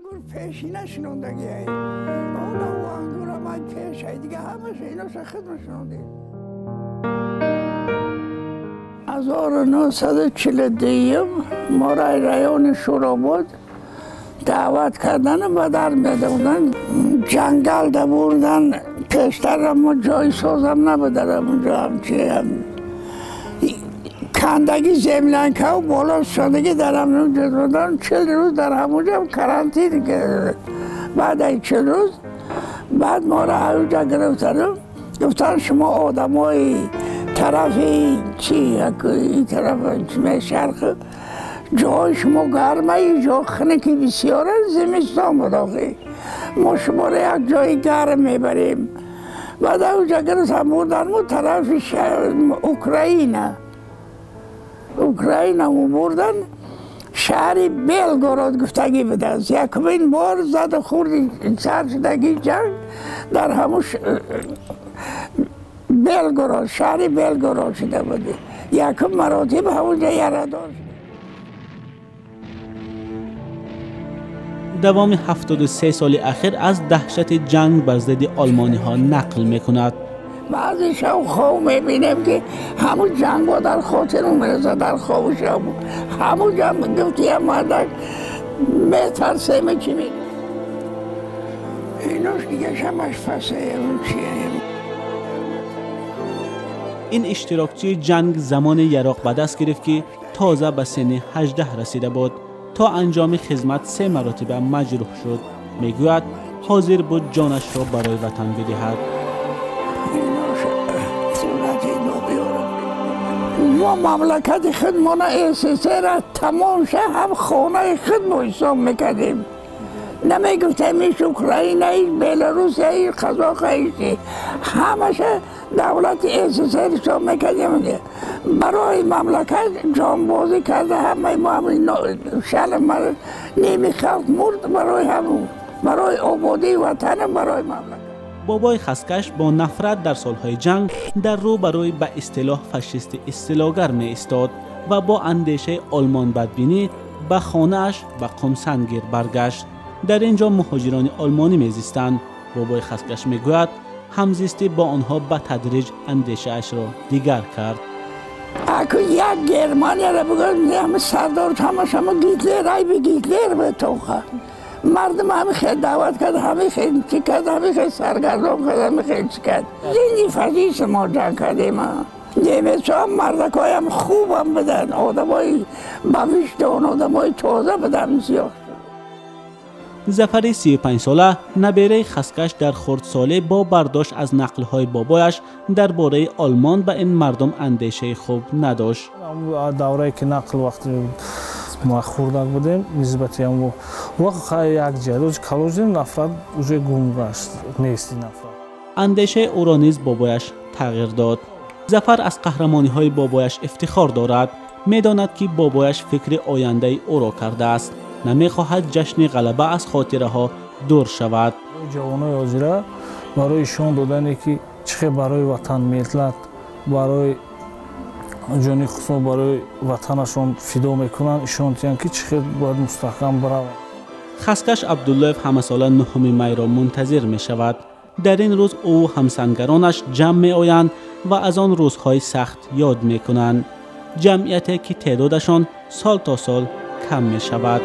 Ангур пеши нашинондагиай. Она ангура ман пешай, дига ҳамаша иноша хидма шинондем. 1942 мо райони Шуробод даъват кардану ба дар медоданд. Ҷангал да бурдан, пештара мо ҷои созам набударам, унҷо ҳамчи кандагӣ землянкаву боло шудагӣ дар ҳамонҷо будан. 40 рӯз дар ҳамонҷо карантин. Баъд аз 40 рӯз баъд моро ҳамонҷо гирифтану гуфтанд, шумо одамои тарафи чи, ин тараф шарқ, ҷои шумо гарма, ҷо хунуки бисёр, зимистон буд охи, мо шуморо як ҷои гарм мебарем. Баъд онҷа гирифтан бурданмо тарафи Украина. Украина бурдан, шаҳри Белгород гуфтагӣ будааст. Якумин бор заду хурди сар шудагӣ ҷанг дар ҳамун Белгород, шаҳри Белгород шуда буд. Якум маротиб ҳамунҷа ярадор. Давоми 73 соли ахир аз даҳшати ҷанг бар зидди олмониҳо нақл мекунад. Баъзе шаб хоб мебинем, ки ҳамун ҷангҳо дар хотирам мерасад, дар хобу шаб ҳамун ҷанг гуфтиям, мардак метарсем, чӣ мегӯ. Инош дига ҳамаш пасе чие. Ин иштирокчии ҷанг замоне яроқ ба даст гирифт, ки тоза ба синни 18 расида буд. То анҷоми хизмат се маротиба маҷрӯҳ шуд. Мегӯяд, ҳозир буд ҷонашро барои ватан бидиҳад. Мо мамлакати худмона СССР тамомша ҳам хонаи худ мо ҳисоб мекардем. Намегуфтем иш Украина, иш Беларусия, иш Қазоқа, иш, ҳамаша давлати СССР ҳисоб мекардем. Барои мамлакат ҷонбозӣ карда ҳамаи мо, шал ними халқ мурд барои ҳамун, барои ободии ватана, барои мамлакат. Бобои хаскаш бо нафрат дар солҳои ҷанг дар рӯ барои ба истилоҳ фашисти истилогар меистод ва бо андешаи олмонбадбинӣ ба хонааш ба Қумсангир баргашт. Дар ин ҷо муҳоҷирони олмонӣ мезистанд. Бобои хаскаш мегӯяд, ҳамзистӣ бо онҳо ба тадриҷ андешаашро дигар кард. Аку як Германияро бигӯям, ҳама сардор ҳамаш ҳама Гитлер, айби Гитлер бетоха. Мардум ҳами хел даъват кард, ҳами хел чӣ кард, ҳами хел саргардон кард, ҳами хел чӣ кард. Зинди фашист мо ҷанг кардем. Немецҳо мардакҳоям хубам буданд, одамои бавиштон, одамои тоза буданд зиёд. Зафари 35сола, набераи хаскаш, дар хурдсолӣ бо бардошт аз нақлҳои бобояш дар бораи олмон ба ин мардум андешаи хуб надошт. Даврае ки нақл вақти ма хурдак будем, нисбати ҳамон вақт як ҷиҳат ози калон шудем, нафрат уже гум гашт, нест ин нафрат. Андешаи ӯро низ бобояш тағйир дод. Зафар аз қаҳрамониҳои бобояш ифтихор дорад. Медонад, ки бобояш фикри ояндаи ӯро кардааст. Намехоҳад ҷашни ғалаба аз хотираҳо дур шавад. Ҷавонои ҳозира барои ишон додане, ки чӣ хел барои ватан миллат, барои ҷони худро барои ватанашон фидо мекунанд, ишон диҳанд, ки чӣ хел бояд мустаҳкам бираванд. Хаскаш Абдуллоев ҳамасола 9 майро мунтазир мешавад. Дар ин рӯз ӯ ҳамсангаронаш ҷамъ меоянд ва аз он рӯзҳои сахт ёд мекунанд, ҷамъияте ки теъдодашон сол то сол кам мешавад.